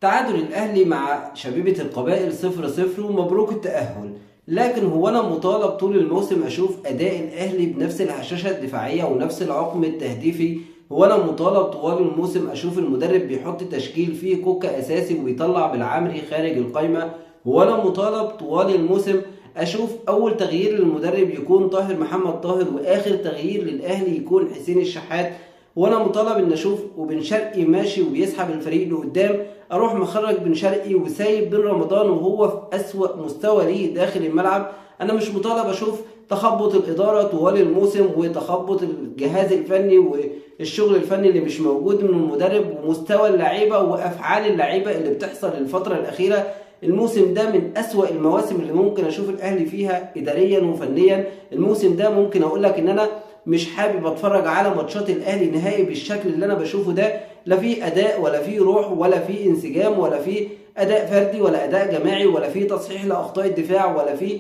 تعادل الأهلي مع شبيبة القبائل 0-0 ومبروك التأهل، لكن هو أنا مطالب طول الموسم أشوف أداء الأهلي بنفس الهشاشة الدفاعية ونفس العقم التهديفي؟ هو أنا مطالب طوال الموسم أشوف المدرب بيحط تشكيل فيه كوكا أساسي وبيطلع بالعمري خارج القايمة؟ هو أنا مطالب طوال الموسم أشوف أول تغيير للمدرب يكون طاهر محمد طاهر وآخر تغيير للأهلي يكون حسين الشحات؟ وانا مطالب ان اشوف وبن شرقي ماشي وبيسحب الفريق لقدام، اروح مخرج بن شرقي وسايب بن رمضان وهو في اسوأ مستوى ليه داخل الملعب؟ انا مش مطالب اشوف تخبط الادارة طوال الموسم وتخبط الجهاز الفني والشغل الفني اللي مش موجود من المدرب ومستوى اللعيبة وافعال اللعيبة اللي بتحصل الفترة الاخيرة. الموسم ده من أسوأ المواسم اللي ممكن اشوف الاهلي فيها اداريا وفنيا. الموسم ده ممكن اقول لك ان انا مش حابب اتفرج على ماتشات الاهلي نهائي بالشكل اللي انا بشوفه ده، لا في اداء ولا في روح ولا في انسجام ولا في اداء فردي ولا اداء جماعي ولا في تصحيح لاخطاء الدفاع ولا في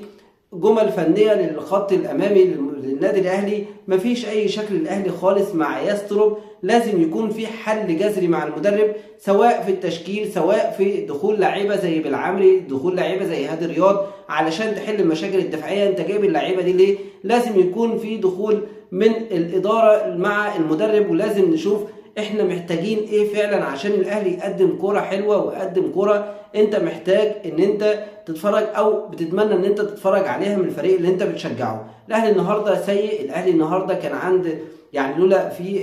جمل فنية للخط الامامي للنادي الاهلي. مفيش اي شكل الاهلي خالص مع ياستروب. لازم يكون في حل جذري مع المدرب، سواء في التشكيل، سواء في دخول لعيبة زي بالعمري، دخول لعيبة زي هادي رياض علشان تحل المشاكل الدفاعية. انت جايب اللعيبة دي ليه؟ لازم يكون في دخول من الادارة مع المدرب، ولازم نشوف احنا محتاجين ايه فعلا عشان الاهلي يقدم كرة حلوة ويقدم كرة انت محتاج ان انت تتفرج او بتتمنى ان انت تتفرج عليها من الفريق اللي انت بتشجعه. الاهلي النهارده سيء، الاهلي النهارده كان عند يعني لولا في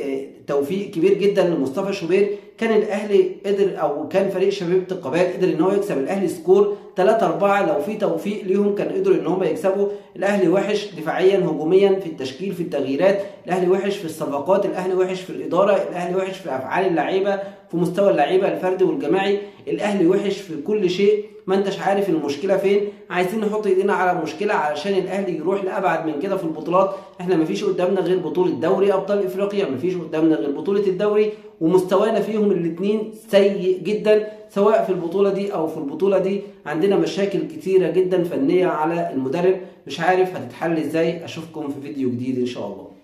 توفيق كبير جدا لمصطفى شوبير كان الاهلي قدر، او كان فريق شبيبة القبائل قدر ان هو يكسب الاهلي score 3-4. لو في توفيق ليهم كان قدروا ان هم يكسبوا. الاهلي وحش دفاعيا هجوميا في التشكيل في التغييرات، الاهلي وحش في الصفقات، الاهلي وحش في الادارة، الاهلي وحش في افعال اللعيبة، في مستوى اللعيبة الفردي والجماعي، الاهلي وحش في كل شيء. ما انتش عارف المشكلة فين. عايزين نحط ايدينا على المشكلة علشان الاهلي يروح لابعد من كده في البطولات. احنا مفيش قدامنا غير بطوله دوري ابطال افريقيا، مفيش قدامنا غير بطوله الدوري، ومستوانا فيهم الاثنين سيء جدا، سواء في البطولة دي او في البطولة دي. عندنا مشاكل كتيرة جدا فنية على المدرب، مش عارف هتتحل ازاي. اشوفكم في فيديو جديد ان شاء الله.